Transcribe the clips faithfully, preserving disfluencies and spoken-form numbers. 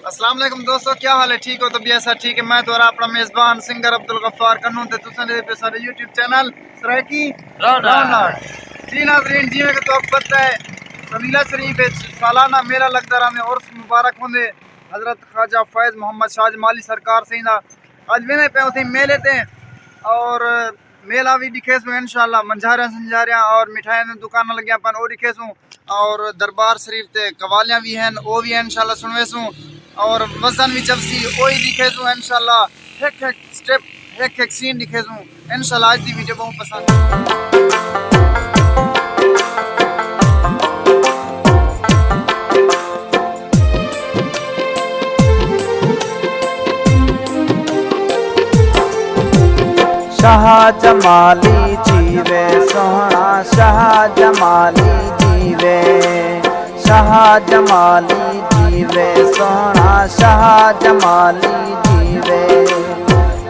السلام علیکم دوستو، کیا حال ہے؟ ٹھیک ہو؟ طبیعت سب ٹھیک ہے؟ میں تہاݙا اپݨا میزبان سنگر عبدالغفار کنوں تے تساں ݙیہدے پئے ساݙے YouTube channel Saraiki round art. جی ناظرین، جیویں کہ تہاکوں پتہ ہے، سنیلا شریف وچ سالانہ میلہ لڳدا رہندے، عرس مبارک ہوندے حضرت خواجہ فیض محمد شاہ جمالی سرکار سئیں دا۔ اڄ ویندے پئے اتھیں میلے تے، اور میلہ وی ݙکھیسوں انشاءاللہ، منجھاریاں سنجھاریاں اور مٹھائیاں دیاں دکاناں لڳیاں پن، او ݙکھیسوں۔ اور دربار شریف تے قوالیاں وی ہن، او وی انشاءاللہ سݨویسوں۔ اور وزن وی چپسی، او وی ݙکھیسوں انشاءاللہ۔ ہک ہک سٹیپ، ہک ہک سین ݙکھیسوں۔ انشاءاللہ اڄ دی ویڈیو ٻہوں پسند۔ شاہ جمالی جیوے سوہݨا، شاہ جمالی جیوے، شاہ جمالی جیوے سوہݨا، شاہ جمالی جیوے۔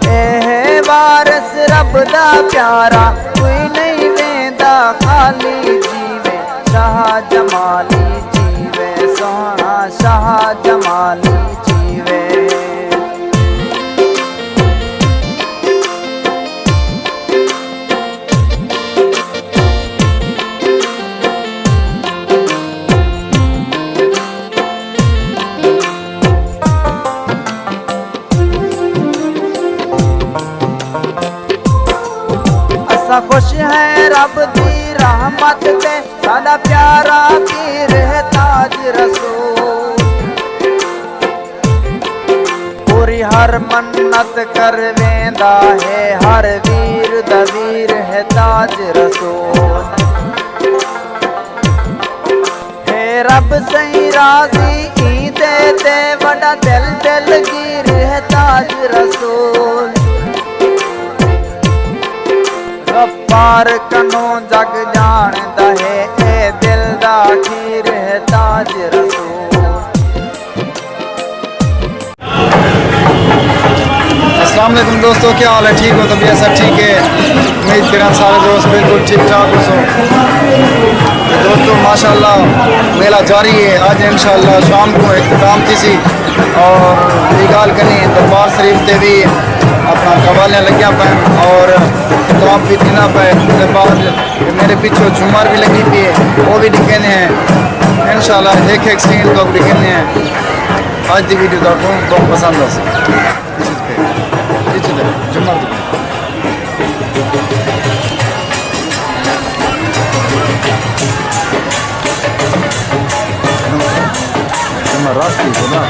اے وارث رب دا پیارا، کوئی نہیں ویندا خالی جیوے۔ شاہ جمالی جیوے سوہݨا، شاہ جمالی جیوے۔ اساں خوش ہیں رب دی رحمت تے، ساݙا پیارا پیر ہے تاج رسول۔ پوری ہر منت کر ویندا ہے، ہر ویر دا ویر ہے تاج رسول۔ ہے رب سئیں راضی ایندے تے، وݙا دل دلگیر ہے تاج رسول۔ غفار کنوں جڳ ڄاݨدا ہے، اے دل دا اخیر ہے تاج رسول۔ السلام علیکم دوستو، کیا حال ہے؟ ٹھیک ہو؟ طبیعت سب ٹھیک ہے؟ امید کراں سارے دوست بالکل ٹھیک ٹھاک ہوسو۔ دوستو، ماشاءاللہ میلہ جاری ہے، اڄ انشاءاللہ شام کوں اختتام تھیسی اور ٻئی ڳالھ کنی دربار شریف تے وی اپݨا قوالیاں لڳیاں پئن اور طواف وی تھیندا پئے۔ اُس دے بعد میݙے پچھوں جھمر وی لڳی پئی ہے، او وی ݙکھیندے ہیں۔ انشاءاللہ ہک ہک سین تہاکوں ݙکھیندے ہیں۔ اڄ دی ویڈیو تہاکوں ٻہوں پسند آسی۔ پچھلے، پچھلے، جمعہ دے۔ جمعہ رات کی ہے نا۔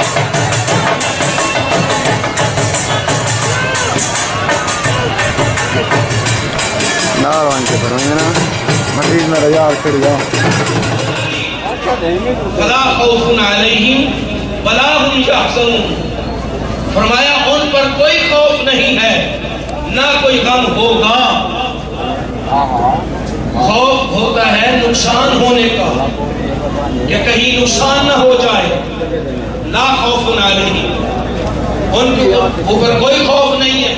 نال وان کے فرمائے نا، مزید میرا یار کھڑ گیا۔ فلا خوف علیہم ولا هم یحزنون۔ فرمایا، ان پر کوئی خوف نہیں ہے، نہ کوئی غم ہوگا۔ خوف ہوتا ہے نقصان ہونے کا، کہ کہیں نقصان نہ ہو جائے۔ لا خوف علیہم، ان کے اوپر کوئی خوف نہیں ہے۔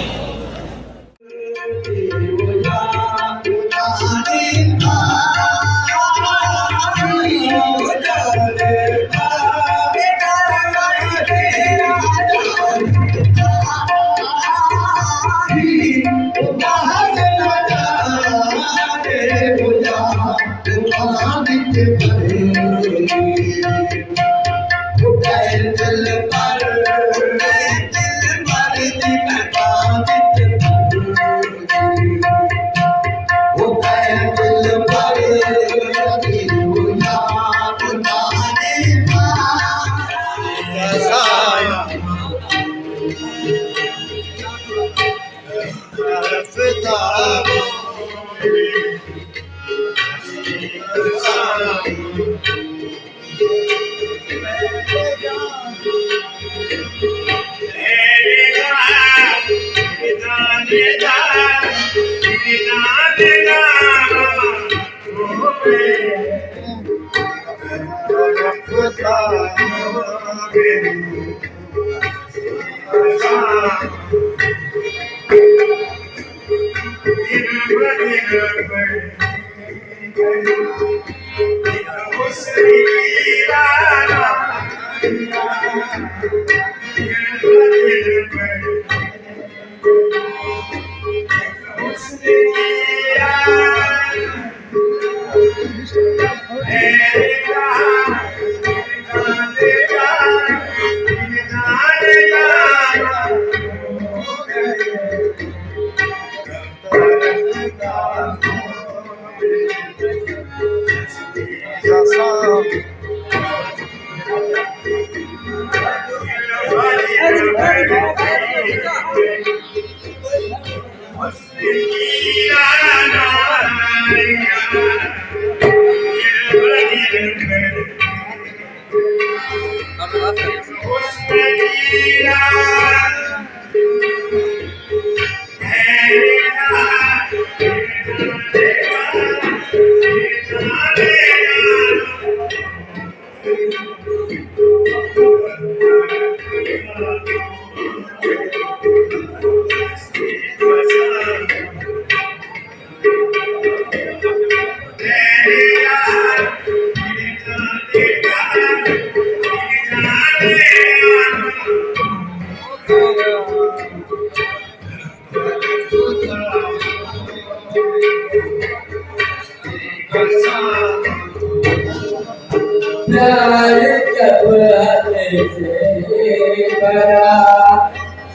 پیار جب حد سے بڑا،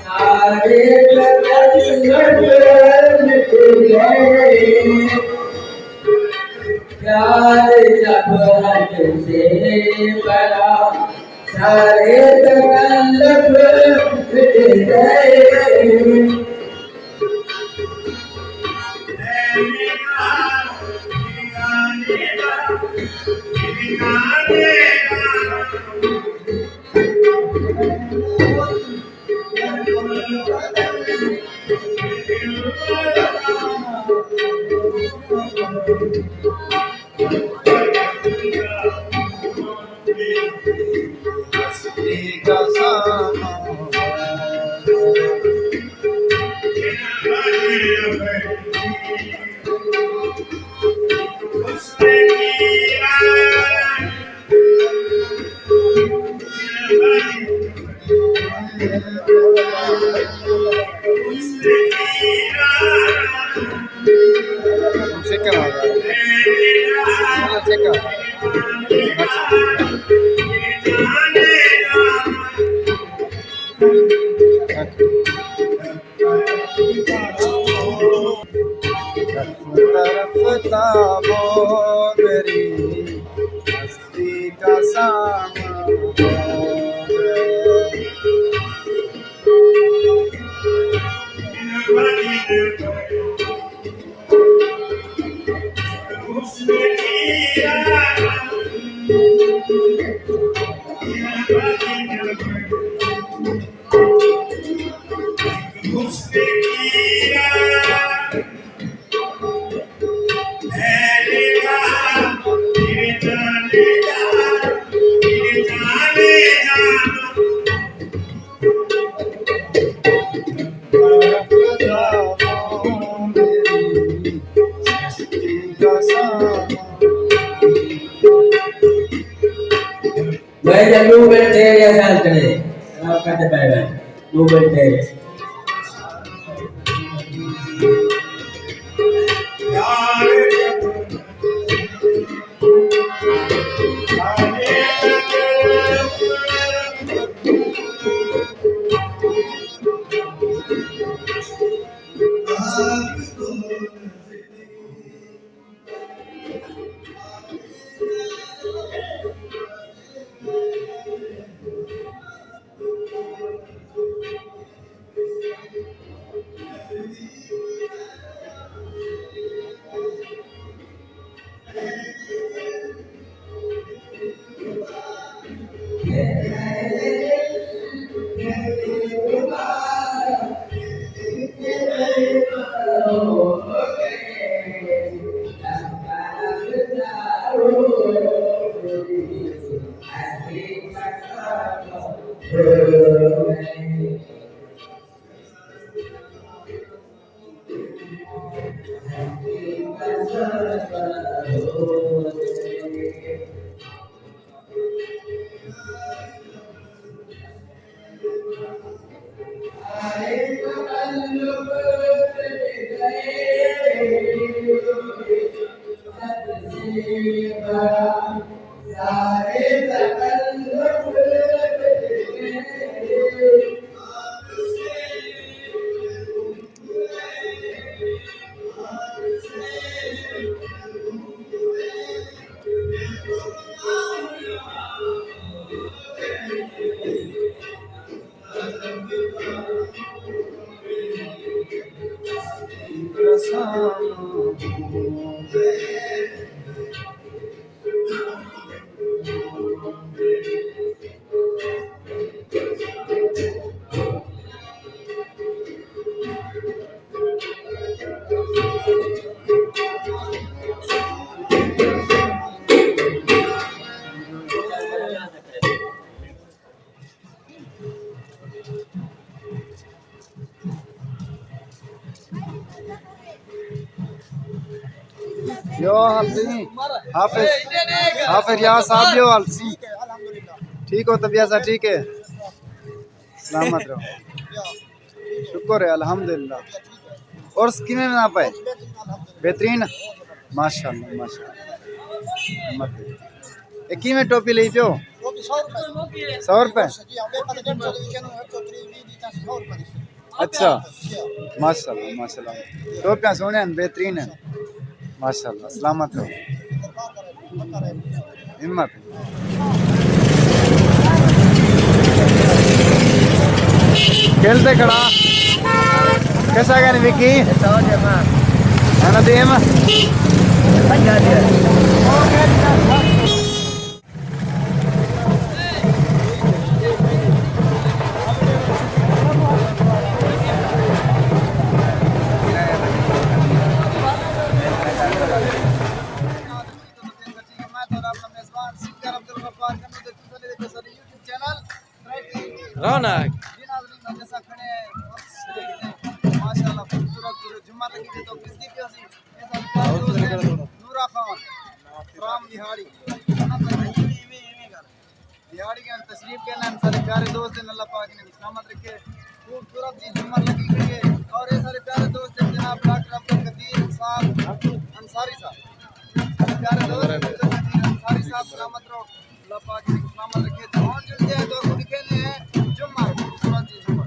سارے تکلف مٹ گئے۔ پیار جب حد سے بڑا، سارے تکلف مٹ گئے۔ طرف تابو میری ہستی کا سامان۔ بھائی جان، ݙو منٹ ݙے ݙیو، سال کرے۔ سلام کرتے پئے بھائی۔ ݙو منٹ ݙے۔ ٻیو حال سئیں؟ حافظ، حافظ ریاض صاحب، ٻیو حال سئیں؟ ٹھیک ہو؟ طبیعت سا ٹھیک ہے؟ سلامت رہو۔ شکر ہے، الحمدللہ۔ عرس کیویں ویندا پئے؟ بہترین۔ ماشاءاللہ، ماشاءاللہ۔ اے کیویں ٹوپی لئی پیو؟ سو روپے۔ اچھا، ماشاءاللہ، ماشاءاللہ۔ ٹوپیاں سوہݨیاں ہن، بہترین ہن۔ ماشاءاللہ، سلامت رہو۔ ہمت۔ کھیل تے کھڑا۔ کیسا گانے وکی؟ ہے نا دیم؟ رونق۔ ماشاءاللہ، خوبصورت جمعہ لگی تے تو کس دی پیو سی؟ نورا خان فرام دیہاڑی۔ دیہاڑی کن تشریف گھن آئن، سارے پیارے دوست ہن، اللہ پاک انہاں دی سلامت رکھے۔ خوبصورت جی جھمر لگی کھڑی ہے اور اے سارے پیارے دوست ہن جناب ڈاکٹر عبدالقدیر صاحب انصاری صاحب۔ سارے پیارے دوست ہن عبدالقدیر انصاری صاحب، سلامت رہو، اللہ پاک انہاں دی سلامت رکھے۔ تے ہݨ جلدے ہیں تو ݙکھیندے ہیں جھمر، خوبصورت جی جھمر۔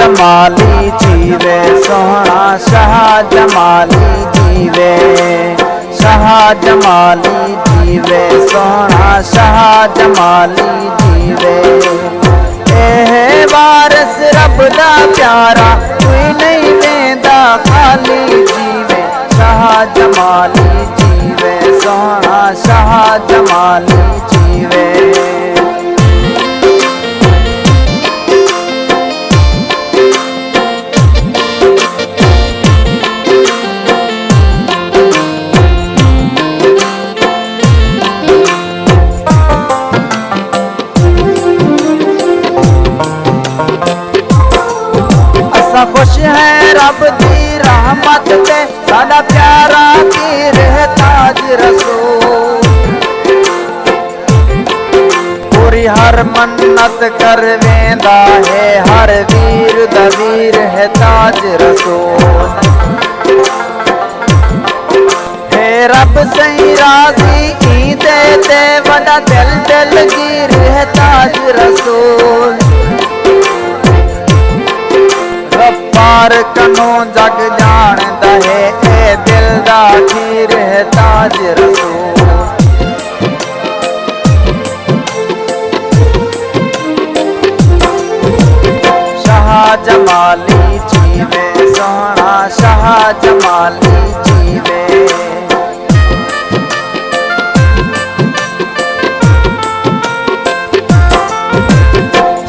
جمالی جیوے سوہݨا شاہ جمالی جیوے، شاہ جمالی جیوے سوہݨا شاہ جمالی جیوے۔ اے ہے وارث رب دا پیارا، کوئی نہیں ویندا خالی جیوے، شاہ جمالی جیوے سوہݨا شاہ جمالی جیوے۔ اساں خوش ہیں رب دی رحمت تے، ساݙا پیارا پیر ہے تاج رسول۔ پوری ہر منت کر ویندا ہے، ہر ویر دا ویر ہے تاج رسول۔ ہے رب سئیں راضی ایندے تے، وݙا دل دلگیر ہے تاج رسول۔ غفار کنوں جڳ ڄاݨدا ہے، اے دل دا کھیر ہے تاج رسول۔ شاہ جمالی جیوے سوہݨا، شاہ جمالی جیوے۔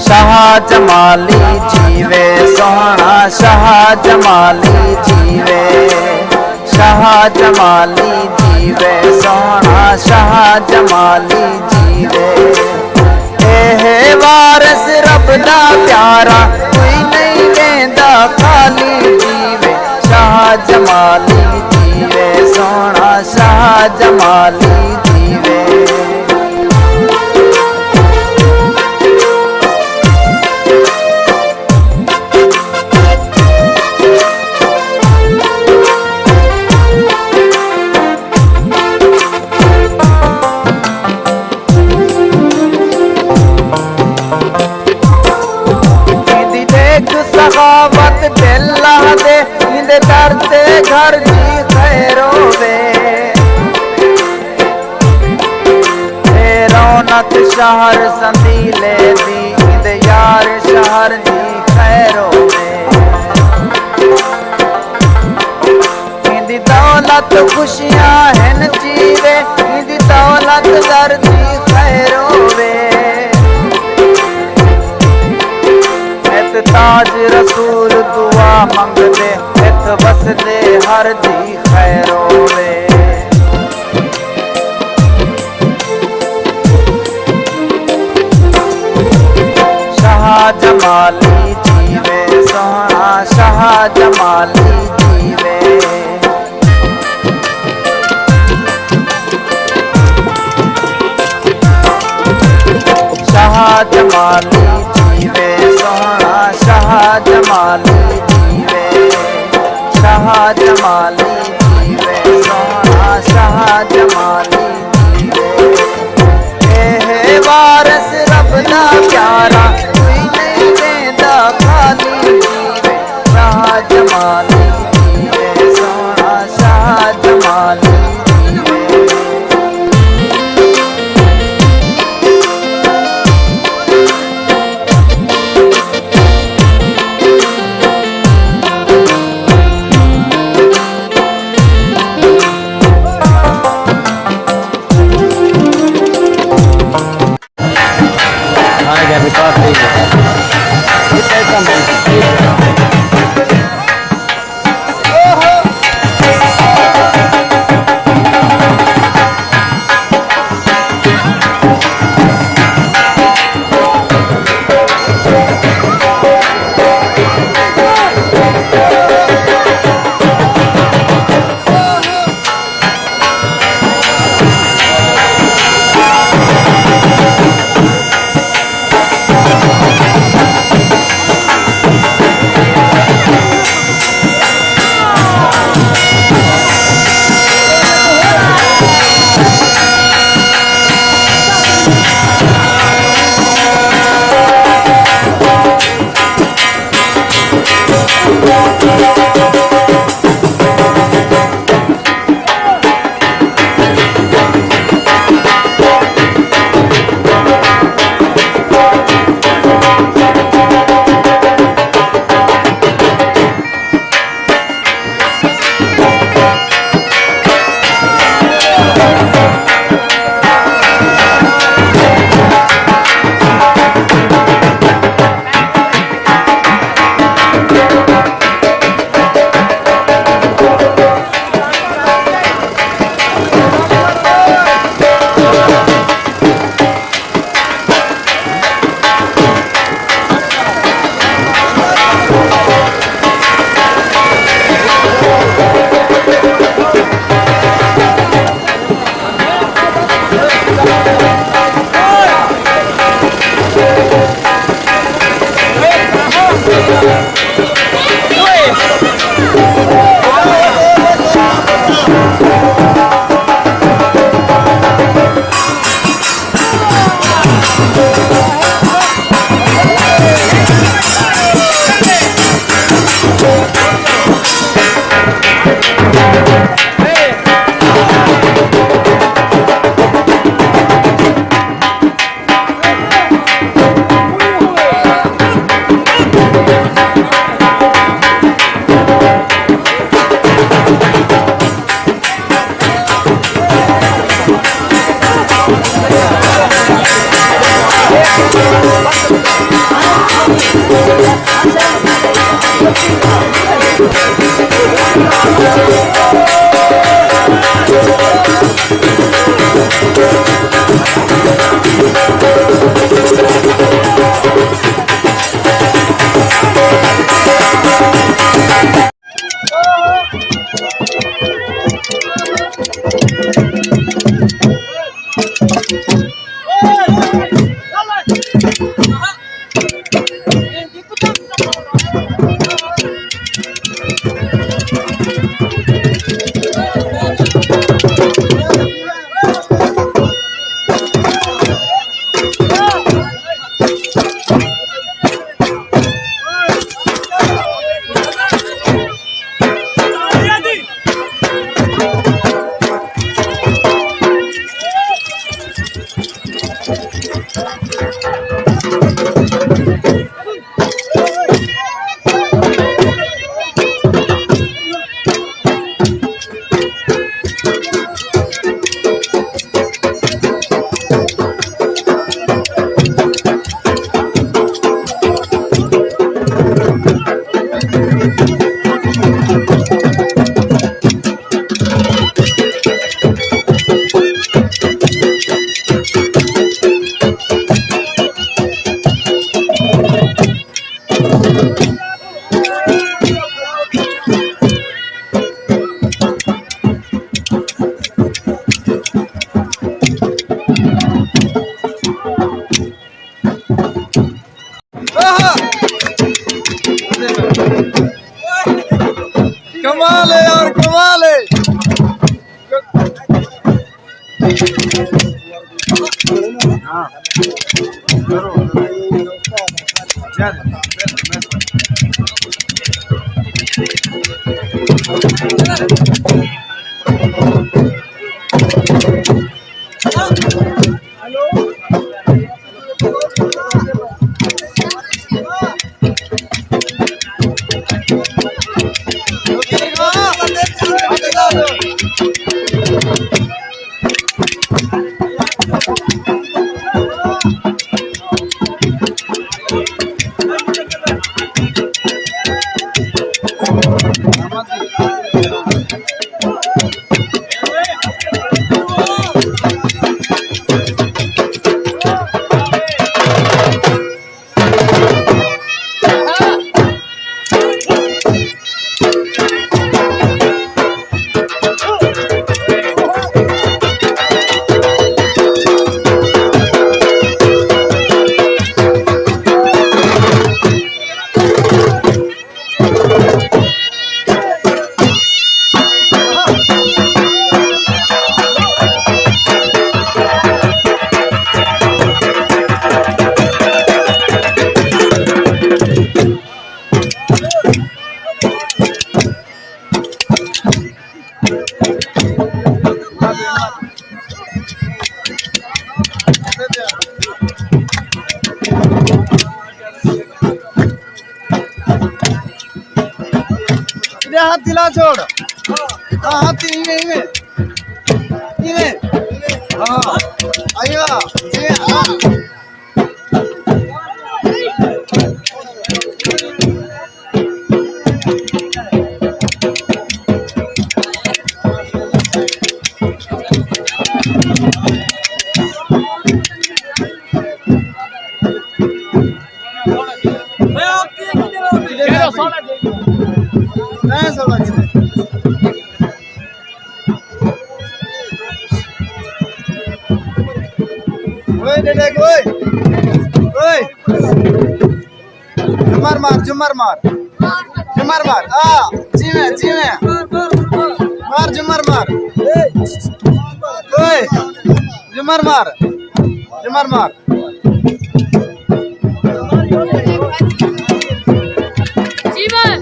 شاہ جمالی جیوے سوہݨا، شاہ جمالی جیوے۔ شاہ جمالی جیوے سوہݨا، شاہ جمالی جیوے۔ اے ہے وارث رب دا پیارا، کوئی نہیں ویندا خالی جیوے، شاہ جمالی جیوے سوہݨا، شاہ جمالی جیوے۔ ایندی ݙیکھ سخاوت دل لہدے، ایندے در تے گھر دی خیر ہووے۔ اے رونق شہر سندیلے دی، ایندے یار شہر دی خیر ہووے۔ ایندی دولت خوشیاں ہن جیوے، ایندی دولت در دی خیر ہووے۔ ات تاج رسول دعا منگدے، ات وسدے ہر دی خیر ہووے۔ شاہ جمالی جیوے سوہݨا، شاہ جمالی جیوے۔ شاہ جمالی جیوے سوہݨا، شاہ جمالی جیوے۔ شاہ جمالی جیوے سوہݨا، شاہ جمالی جیوے۔ اے ہے وارث رب دا پیارا، کوئی نہیں ویندا خالی جیوے، شاہ جمالی جیوے سوہݨا، شاہ جمالی جیوے۔ ہاں، جا ریکارڈ تھی ڳیا۔ یہ پیسہ میں، یہ کمال ہے یار، کمال ہے۔ ہتھ ہلا چھوڑ۔ ہاں، ہتھ ایویں، ایویں۔ ایویں۔ ہاں۔ ایویں۔ جی، ہاں۔ اوئے ڈیڈے اوئے۔ اوئے۔ جمر مار، جمر مار۔ جمر مار۔ آ، جیویں، جیویں۔ مار جمر مار۔ اوئے۔ جمر مار۔ جمر مار۔ جیویں۔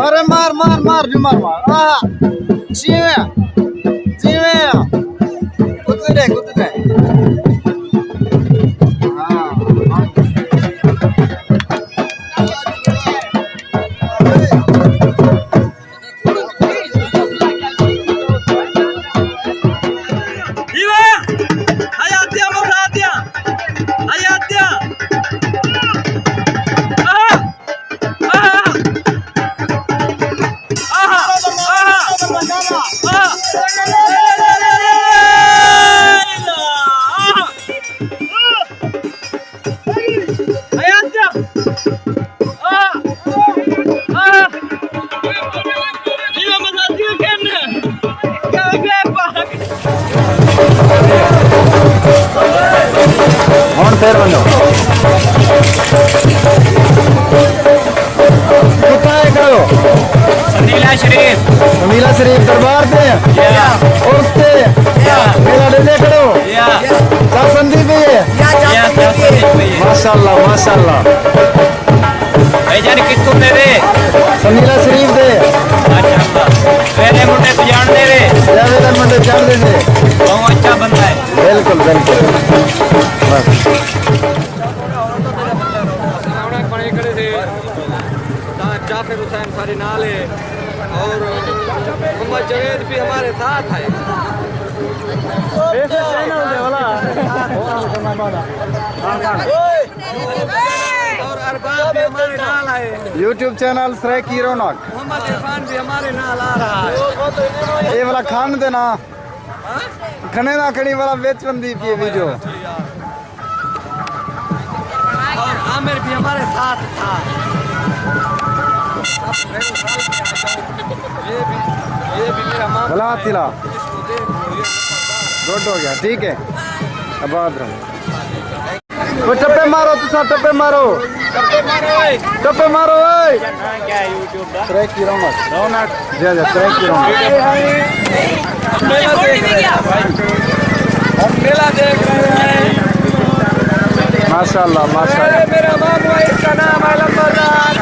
ارے مار، مار، مار، جمر مار۔ آہا۔ جیویں۔ جیویں۔ کتے دے، کتے دے۔ ہاں۔ ایوہ! حیاتیاں مخاتیاں! حیاتیاں! آہا! آہا! آہا! آہا! آہا! آہا! حیات جا۔ آ، آ، آ۔ جیو مزہ، جیو کیمرہ۔ کیا ہو گیا پاک؟ ہݨ پھر ونڄو۔ کتھاں ہے کرو؟ سنیلا شریف۔ سنیلا شریف دربار تے؟ یا۔ عرس تے؟ یا۔ میلہ ݙیندے کھڑو؟ یا۔ چس آندی پئی ہے؟ یا، چس آندی پئی ہے۔ ماشاءاللہ، ماشاءاللہ۔ بھائی جان کتھوں دے وے؟ سنیلا شریف دے۔ ماشاءاللہ۔ ویلے منڈے پجاݨ دے وے؟ یا ویلے منڈے چڑھ دے دے۔ بہت اچھا بندہ ہے۔ بالکل، بالکل۔ بس۔ جعفر حسین سارے نال ہے اور محمد جاوید بھی ہمارے ساتھ ہے۔ اور ارباب بھی ہمارے نال آئے۔ یوٹیوب چینل سرائیکی رونق۔ محمد عرفان بھی ہمارے نال آ رہا ہے۔ اے والا کھن دے نا۔ کھنے نہ کھنی والا وچ وندی پئی ہے ویڈیو۔ اور عامر بھی ہمارے ساتھ تھا۔ یہ بھی، یہ بھی میرا ماموں بلا ہے۔ تلا۔ اس کو دیکھ لو، یہ نمبردار ہے۔ گڈ ہو گیا، ٹھیک ہے۔ آباد رہو۔ او ٹپے مارو، تساں ٹپے مارو۔ ٹپے مارو، اے۔ سرائیکی رونق۔ رونق۔ جی، جی، سرائیکی رونق۔ ہم میلہ دیکھ رہے ہیں۔ ہم میلہ دیکھ رہے ہیں۔ ماشاءاللہ، ماشاءاللہ۔ اے میرا ماموں ہے، اس کا نام ہے لمبردار۔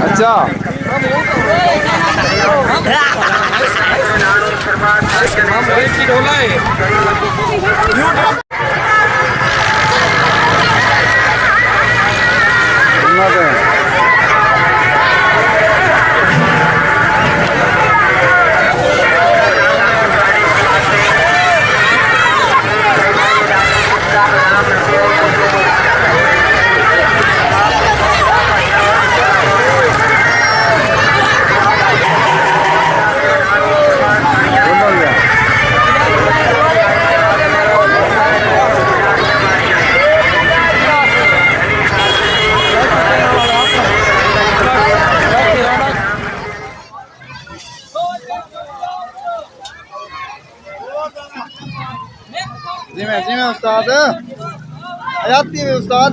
اچھا۔ ہم وہی کی ڈھولا ہے۔ جی میں، جی میں استاد۔ حیاتی میں استاد۔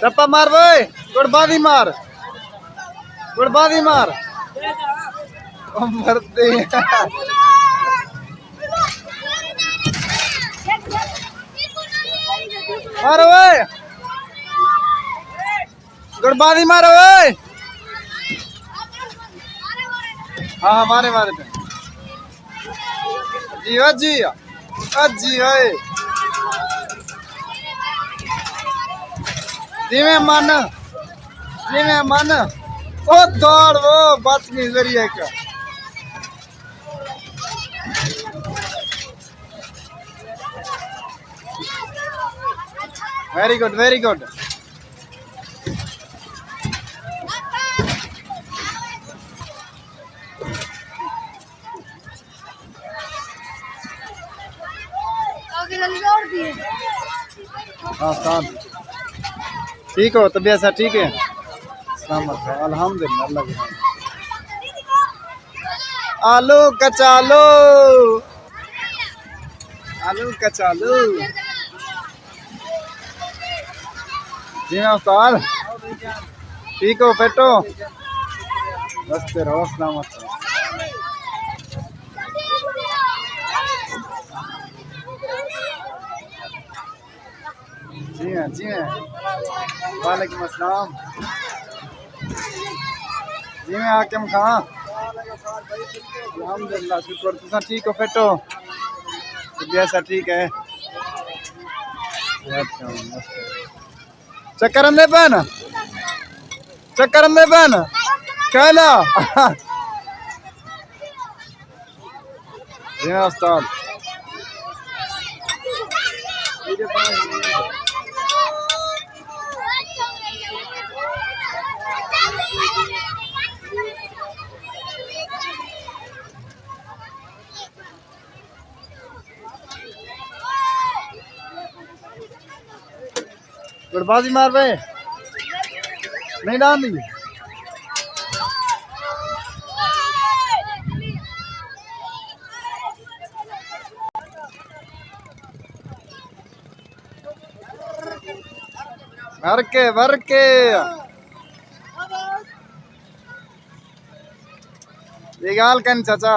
ٹپا مار بھائی۔ گڑبازی مار، گڑبازی مار۔ او مردے۔ مار اوئے۔ گڑبازی مار اوئے۔ ہاں، ہاں، مارے، مارے پہ۔ جی، او جی، او جی، اوئے۔ جیویں من، جیویں من۔ او دوڑ، او بچ گئی ذریعے کا۔ ویری گڈ، ویری گڈ۔ ہاں، سلام۔ ٹھیک ہو؟ طبیعت سب ٹھیک ہے؟ سلامت ہے، الحمدللہ، اللہ کی رحمت۔ آلو کچالو، آلو کچالو۔ جی ہاں استاد، ٹھیک ہو، فٹ ہو؟ بس تے رہو، سلامت رہو۔ جی ہاں، جی ہاں۔ وعلیکم السلام۔ جی ہاں حاکم خان۔ الحمدللہ، شکر۔ تساں ٹھیک ہو، فٹ ہو؟ طبیعت سب ٹھیک ہے؟ اچھا، مست۔ چکر اندے پین؟ چکر اندے پین؟ کہلا؟ جی ہاں استاد۔ گڑبازی مار پئے۔ نہیں ڈان دی۔ بھر کے، بھر کے۔ یہ گال کن چچا۔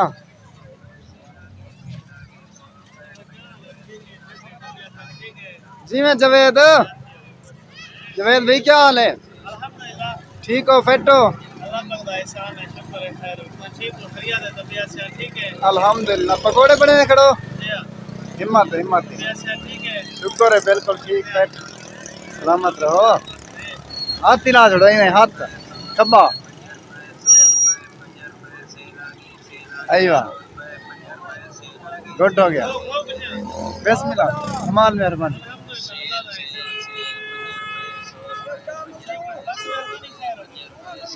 جی میں جاوید۔ جاوید بھائی، کیا حال ہے؟ الحمدللہ۔ ٹھیک ہو، فٹ ہو؟ اللہ پاک دا احسان ہے، شکر ہے، خیر ہو۔ میں ٹھیک ہوں، خیریت ہے، طبیعت صحت ٹھیک ہے؟ الحمدللہ۔ پکوڑے بنے نے کھڑو؟ جی ہاں۔ ہمت ہے، ہمت ہے۔ طبیعت صحت ٹھیک ہے؟ شکر ہے، بالکل ٹھیک، فٹ۔ سلامت رہو۔ ہاتھ ہلا چھوڑو، ایویں ہاتھ۔ کھبا۔ ایوہ۔ گڈ ہو گیا۔ بسم اللہ۔ کمال مہربانی۔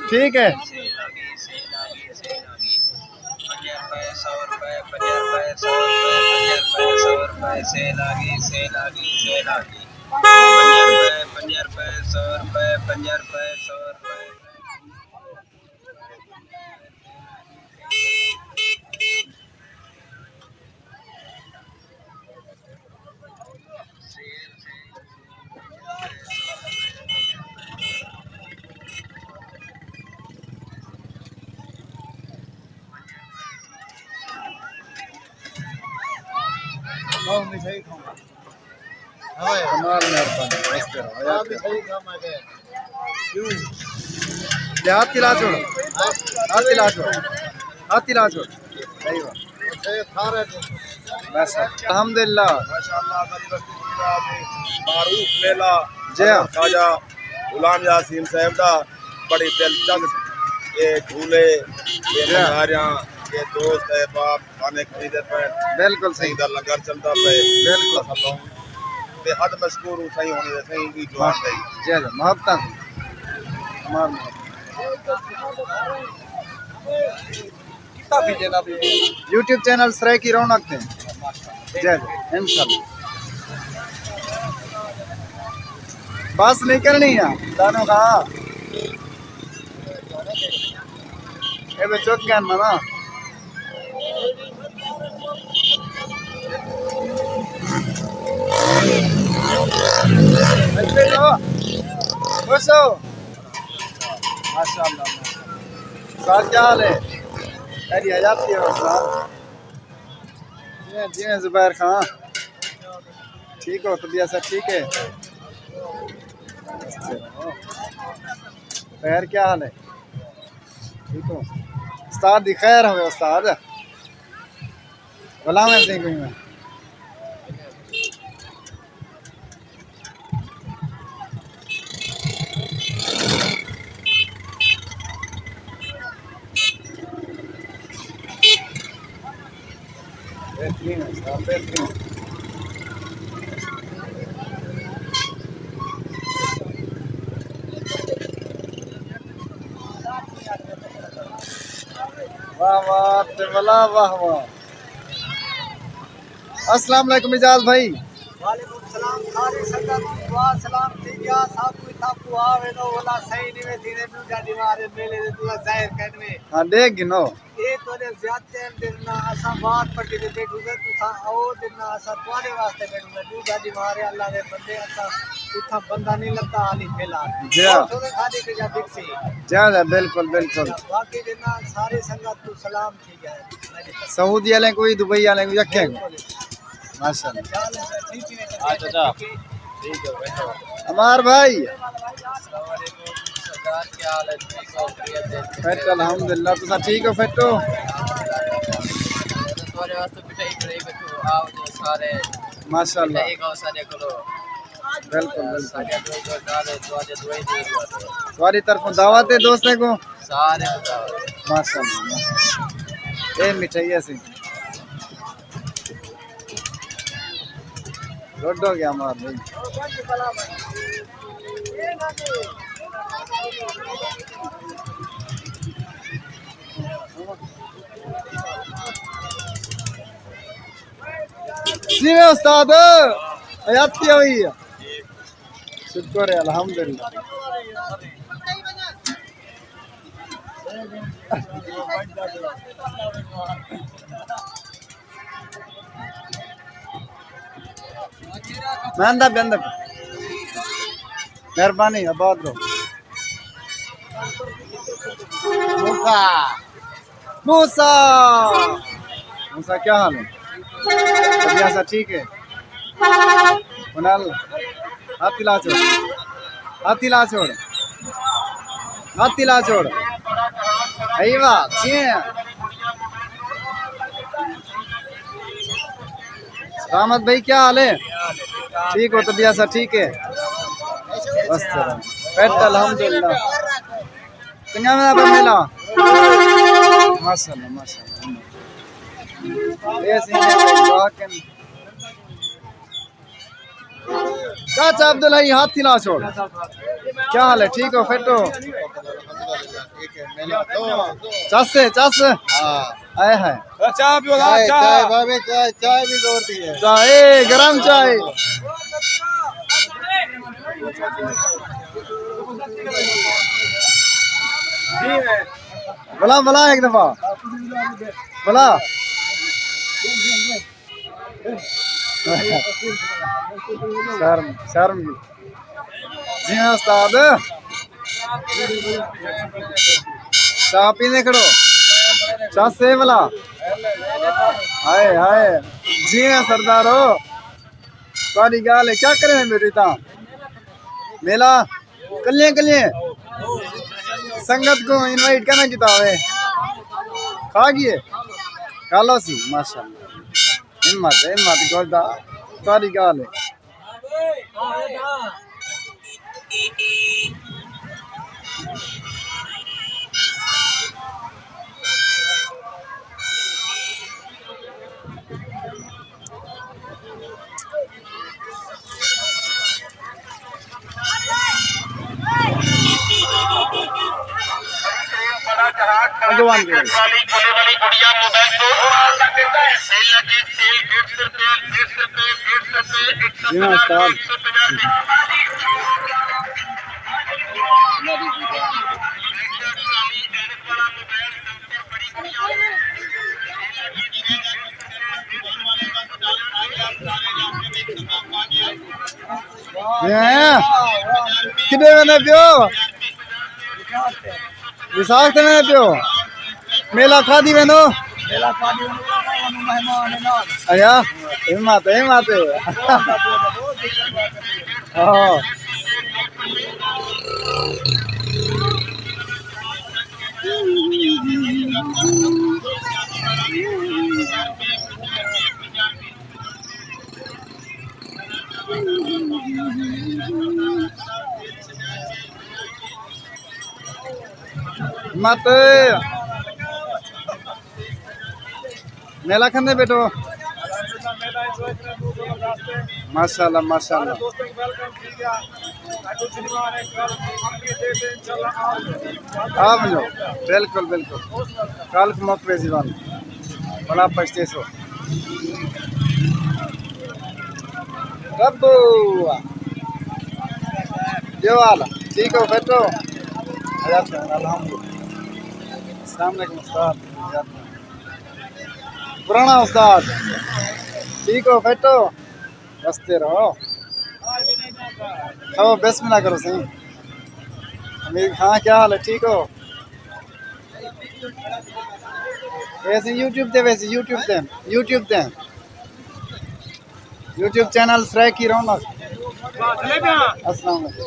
ٹھیک ہے۔ کمال مہربانی، مست رہو، حیات رہو۔ کیوں؟ لے ہاتھ ہلا چھوڑ، ہاتھ ہلا چھوڑ، ہاتھ ہلا چھوڑ۔ صحیح بات۔ بس، الحمدللہ۔ ماشاءاللہ، ساݙی بستی دی معروف میلہ جی ہاں۔ خواجہ غلام یاسین صاحب دا بڑی دلچسپ، اے جھولے، اے جی ہاں۔ نظاریاں، اے دوست احباب کھانے کھڑیندے پئے۔ بالکل صحیح۔ سئیں دا لنگر چلدا پئے۔ بالکل۔ اساں توں بے حد مشکور ہوں سئیں ہوݨی دے، سئیں دی جوان دے۔ جی جی، محبتاں۔ کمال محبت۔ یوٹیوب چینل سرائیکی رونق تے۔ جی جی، انشاءاللہ۔ بس نکلݨی ہے، تانوں کہا۔ اے وے چک ڳئن منا۔ خوش ہو؟ ماشاءاللہ، ماشاءاللہ۔ استاد، کیا حال ہے؟ خیریت ہے آپ کی، استاد؟ جی، جی، زبیر خان۔ ٹھیک ہو؟ طبیعت سب ٹھیک ہے؟ خیر، کیا حال ہے؟ ٹھیک ہو؟ استاد دی خیر ہوے، استاد۔ بلاویں سئیں کوئی میں۔ بہترین ہے صاحب، بہترین۔ واہ واہ تے ولا واہ واہ۔ السلام علیکم اعجاز بھائی۔ وعلیکم السلام۔ ساری سنگت کوں دعا سلام تھی ڳیا۔ سب کچھ تاکو آوے تو ولا صحیح نہیں وے تھی دے، ݙوجھا ݙیوار ہے میلے دے، تساں ظاہر کرݨ وے۔ ہاں، ݙیکھ گھنو۔ اے تہاݙے زیادہ ٹائم ݙیکھنا، اساں بعد پٹی تے ٻیٹھوں گے، تساں او ݙیکھنا، اساں تہاݙے واسطے ٻیٹھوں گے۔ ݙوجھا ݙیوار ہے، اللہ دے بندے، اساں اتھاں بندہ نہیں لڳدا، حالی فی الحال۔ جی ہاں۔ او سونے کھا دے کے جا بکسی۔ جی ہاں، بالکل، بالکل۔ باقی ݙیکھنا، ساری سنگت کوں سلام تھی ڳیا ہے۔ سعودی والے کوئی، دبئی والے کوئی، یکے کو۔ ماشاءاللہ۔ ہاں چچا۔ ٹھیک ہے، بیٹھو۔ عمار بھائی۔ السلام علیکم۔ سردار، کیا حال ہے؟ ٹھیک ہو؟ خیریت ہے؟ فٹ، الحمدللہ۔ تساں ٹھیک ہو؟ فٹ ہو؟ تہاݙے واسطے مٹھائی بݨائی بیٹھو، آؤ جو سارے۔ ماشاءاللہ۔ مٹھائی کھاؤ سارے کولو۔ بالکل، بالکل۔ سارے دوست، سارے دعا دے، دعا دے، دعا دے۔ تہاݙی طرفوں دعوت ہے دوستیں کو؟ سارے کو دعوت۔ ماشاءاللہ، ماشاءاللہ۔ اے مٹھائی ہے سی۔ گڈ ہو ڳیا مار بھائی۔ جی استاد، حیاتی ہوئی ہے۔ شکر ہے، الحمدللہ۔ میں اندر، میں اندر۔ مہربانی، آباد رہو۔ موسیٰ۔ موسیٰ۔ موسیٰ، کیا حال ہے؟ طبیعت سب ٹھیک ہے؟ کنال، ہاتھ ہلا چھوڑ۔ ہاتھ ہلا چھوڑ۔ ہاتھ ہلا چھوڑ۔ ایوہ، جی ہیں۔ رحمت بھائی، کیا حال ہے؟ ٹھیک ہو؟ طبیعت سب ٹھیک ہے؟ بس، فٹ، الحمدللہ۔ چنگا میں آپ میلا۔ ماشاءاللہ، ماشاءاللہ۔ یہ سین ہے، واقعاً۔ چاچا عبدالحی، ہاتھ ہلا چھوڑ۔ کیا حال ہے؟ ٹھیک ہو؟ فٹ ہو؟ چس ہے، چس۔ ہاں۔ آئے ہے۔ چائے پیو نا، چائے، چائے۔ چائے بابے، چائے، چائے بھی زور دی ہے۔ چائے، گرم چائے۔ بلا، بلا ایک دفعہ۔ بلا۔ شرم، شرم۔ جی ہاں استاد۔ چاہ پیندے کھڑو۔ چاہ سے والا۔ ہائے، ہائے۔ جی ہاں سردارو۔ تہاݙی ڳالھ ہے، کیا کریں بیٹے تاں؟ میلا کلیں کلیں سنگت کو انوائٹ کرنا کیتا ہوئے۔ کھا گئے؟ کھا لو سی، ماشاءاللہ۔ ہمت، ہمت، گوشدار، ساری ڳالھ ہے۔ اڳواں کیوں؟ جی ہاں، استاد۔ ہیں؟ کݙے ویندے پیو؟ وساخ تے ویندے پیو؟ میلہ کھادی ویندو؟ ایا، ہمت، ہمت۔ ہاں۔ مت میلہ کھندے بیٹھو؟ ماشاءاللہ، ماشاءاللہ۔ آپ جو، بالکل، بالکل۔ کل کو موقع زیوان بڑا پچھتے سو۔ ربو۔ جو حال؟ ٹھیک ہو، فٹ ہو؟ الحمدللہ۔ السلام علیکم استاد۔ پرانا استاد۔ ٹھیک ہو، فٹ ہو؟ ہستے رہو۔ کھاؤ، بسم اللہ کرو سائیں۔ امیر خان، کیا حال ہے؟ ٹھیک ہو؟ ویسے یوٹیوب تے، ویسے یوٹیوب تے، یوٹیوب تے، یوٹیوب چینل سرائیکی رونق۔ السلام علیکم۔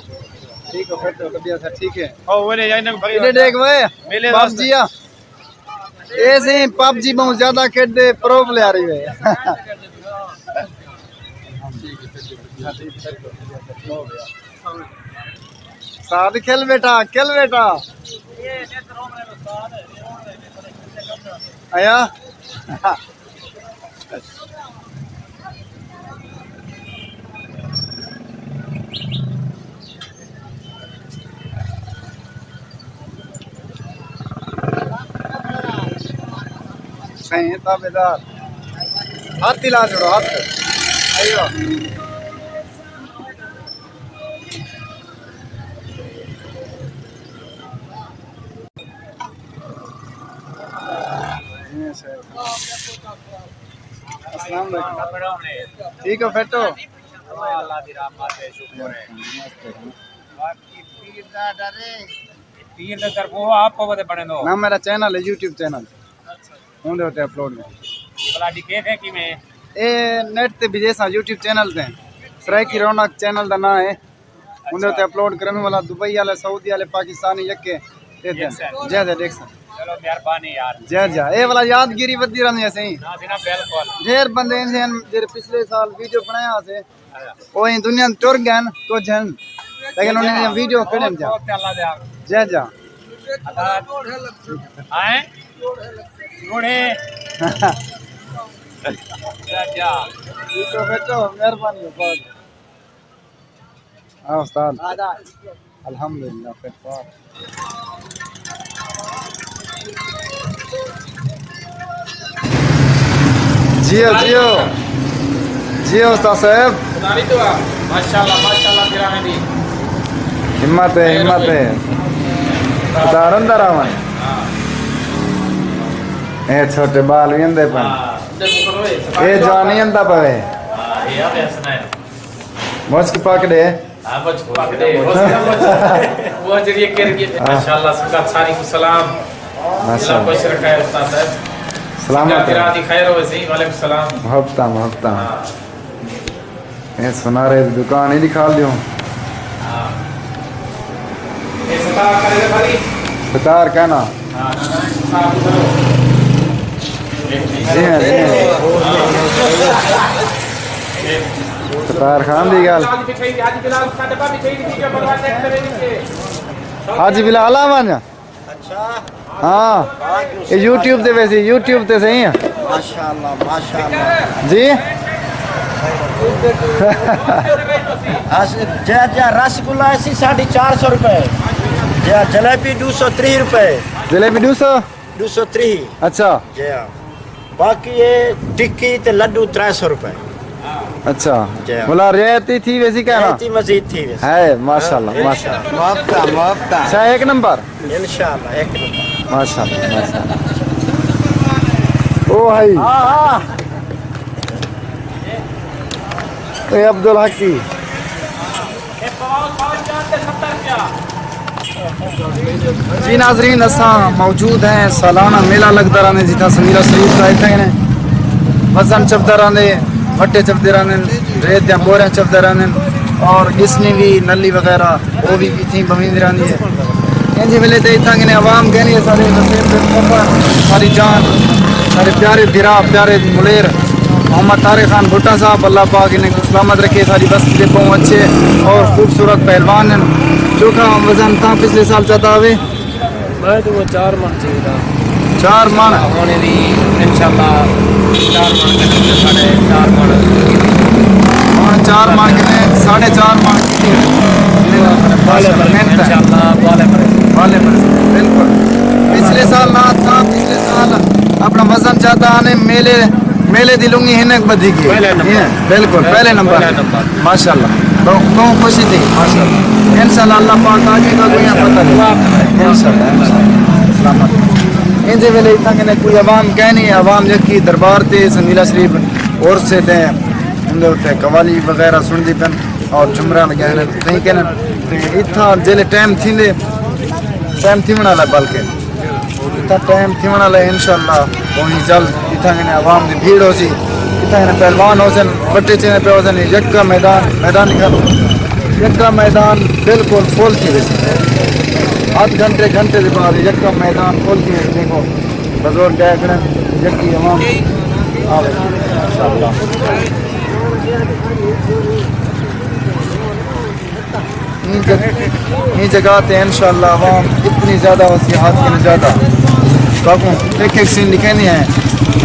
ٹھیک ہو؟ فٹ ہو؟ طبیعت ہے؟ ٹھیک ہے؟ او، وہ لے جائیں۔ ادھر دیکھ وہ، میلے پب جی آ۔ اے سئیں، پب جی بہوں زیادہ کھیݙدے، پرو پلیئر ہی وے۔ استاد کھل بیٹھا، کھل بیٹھا۔ آیا؟ سائیں، تابعدار۔ ہتھ ہلا چھوڑو، ہتھ۔ ایوہ۔ السلام علیکم۔ ٹھیک ہو، فٹ ہو؟ اللہ دی رحمت ہے، شکر ہے۔ باقی پیر دا ڈر ہے۔ پیر دے طرف وہ آپ پودے بنے دو۔ نہ، میرا چینل ہے، یوٹیوب چینل۔ اوندے اتے اپلوڈ ہے۔ بھلا ڈکھے تھے کیویں؟ اے نیٹ تے بھیجے ساں، یوٹیوب چینل تے۔ سرائیکی رونق چینل دا ناں ہے۔ اوندے اتے اپلوڈ کرن والا دبئی والے، سعودی والے، پاکستانی یکے۔ اے دن۔ ڈیکھ سن۔ جے جے ڈیکھ سن۔ چلو، مہربانی یار۔ جے جے۔ اے والا یادگیری ودی رہندی ہے سائیں۔ نہ، جی نہ، بالکل۔ ڈھیر بندے ہیں جڑے پچھلے سال ویڈیو بنایا سے۔ او ایں دنیا توں ٹر ڳئن کجھ ہن، لیکن انہیں دیاں ویڈیو کھڑن جا۔ جے جا۔ آئیں؟ جوڑے۔ جا جا۔ ٹھیک ہو، بیٹھو، مہربانی ہو، بہت۔ ہاں استاد۔ الحمدللہ، فٹ پاٹ۔ جیو، جیو۔ جیو استاد صاحب۔ خدا دی دعا۔ ماشاءاللہ، ماشاءاللہ، پھر آویں دی۔ ہمت ہے، ہمت ہے۔ خدا اندر آون۔ ہاں۔ اے چھوٹے بال وی اندے پن۔ ہاں، اندر مکر ہوئے، اے جوانی اندا پوے۔ ہاں، اے آوے حسنین۔ مچ کے پاک ݙے۔ ہاں، مچ کے پاک ݙے۔ وہ جڑی کر گئی۔ ہاں۔ ماشاءاللہ، سنگت ساری کو سلام۔ ماشاءاللہ۔ اللہ خوش رکھے استاد صاحب۔ سلامت سنگت رہے۔ تیرا دی خیر ہوئے سی۔ وعلیکم السلام۔ محبتاں، محبتاں۔ ہاں۔ اے سنارے دی دکان ہی دکھا لیو۔ ہاں۔ اے ستار کرے بھائی۔ ستار کہنا۔ جی ہاں، جی ہاں۔ ستار خان دی ڳالھ۔ حاجی بلال آ ونڄ۔ ہاں، اے یوٹیوب تے ویسی، یوٹیوب تے صحیح ہے۔ ماشاءاللہ، ماشاءاللہ۔ جی؟ اس-، جے، جے رس گلا اسی ساڑھے چار سو روپے۔ جے جلیبی ݙو سو تریہہ روپے۔ جلیبی ݙو سو؟ ݙو سو تریہہ۔ اچھا۔ جی ہاں۔ باقی اے ٹکی تے لڈو ترے سو روپے۔ اچھا۔ جی ہاں۔ بھلا رعایت ہی تھی ویسی کہنا؟ رعایت ہی مزید تھی ویسی۔ ہے، ماشاءاللہ، ہاں، ماشاءاللہ۔ محبتہ، محبتہ۔ شاہ ایک نمبر۔ انشاءاللہ، ایک نمبر۔ ماشاءاللہ، ماشاءاللہ۔ او بھائی۔ ہاں، ہاں۔ اے عبدالحق دی۔ اے پاؤ ساڑھے چار تے ستر روپیہ۔ جی ناظرین، اساں موجود ہیں، سالانہ میلہ لڳدا رہندے، جتھاں سمیرا شریف دا اتھاں کنے وزن چپدا رہندے، بھٹے چپدے رہندے، ریت دیاں بوریاں چپدے رہندے، اور ڳسنی وی، نلی وغیرہ، او وی اتھیں بویندی رہندی ہے۔ انجھے ویلے تے اتھاں کنے عوام کہنی ہے، سارے وسیم بن سفر، ساری جان، سارے پیارے بھرا، پیارے ملیر محمد طارق خان بھٹہ صاحب، اللہ پاک انہیں کو سلامت رکھے، ساری بستی دے بہوں اچھے اور خوبصورت پہلوان ہیں۔ چوکھا وزن تاں پچھلے سال چاتا ہوئے۔ میں تو وہ چار من چاہیے۔ چار من؟ ہونے دی انشاءاللہ چار من کٹھے، ساڑھے چار من۔ ہاں، چار من کٹھے، ساڑھے چار من کٹھے۔ بالے پر محنت ہے۔ انشاءاللہ بالے پر۔ بالے پر، بالکل۔ پچھلے سال نہ تھا، پچھلے سال اپنا وزن چاہتا آنے میلے، میلے دی لنگی ہنک بدھی گئی۔ پہلے نمبر۔ یہ، بالکل، پہلے نمبر۔ پہلے نمبر۔ ماشاءاللہ۔ تو، تو خوشی تھی، ماشاءاللہ۔ انشاءاللہ اللہ پاک آگے کا کوئی آفت نہیں۔ انشاءاللہ، انشاءاللہ۔ سلامت۔ انجھے ویلے اتھاں کنے کوئی عوام کہنی، عوام یکی دربار تے سمیلا شریف عرس تے اندے اتے قوالی وغیرہ سنڑدی پن اور جھمراں لڳائن، صحیح کہنن۔ تے اتھاں جیلے ٹائم تھیندے، ٹائم تھیوݨ والا بلکہ اتھاں ٹائم تھیوݨ والا ہے، انشاءاللہ بہوں جلد اتھاں کنے عوام دی بھیڑ ہوسی، اتھاں کنے پہلوان ہوسن، بٹے چینے پئے ہوسن، یکا میدان، میدان نکھن، یکا میدان بالکل فل تھی ویسی۔ ادھ گھنٹے، گھنٹے دے بعد یکا میدان فل تھی ویسی۔ دیکھو، بزرگ ڳئے کھڑے، یکی عوام آوے، انشاءاللہ۔ ایں جگ-، ایں جگہ تے انشاءاللہ عوام اتنی زیادہ ہوسی، حد کنوں زیادہ۔ باقوں ہک ہک سین ݙکھیندے ہیں۔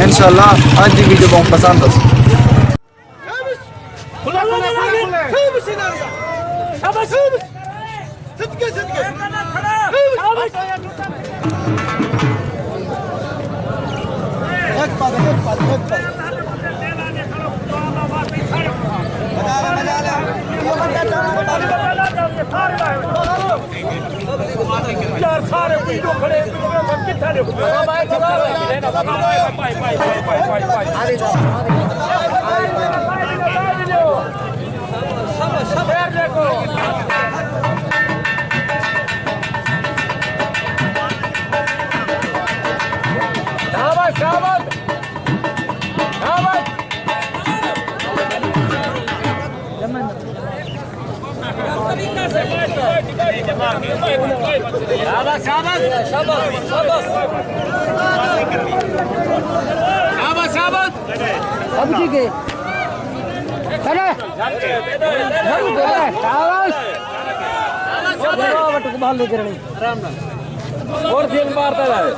انشاءاللہ اڄ دی ویڈیو بہوں پسند ہوسی۔ یار سارے ویڈیو کھڑے، کتھاں ݙے؟ شاباش، شاباش۔ شاباش۔ شاباش، شاباش، شاباش۔ شاباش، شاباش۔ اب ٹھیک ہے۔ چلے۔ شاباش۔ وٹ کو بال لے کے رہنی۔ آرام نال۔ اور دل مارتا رہے۔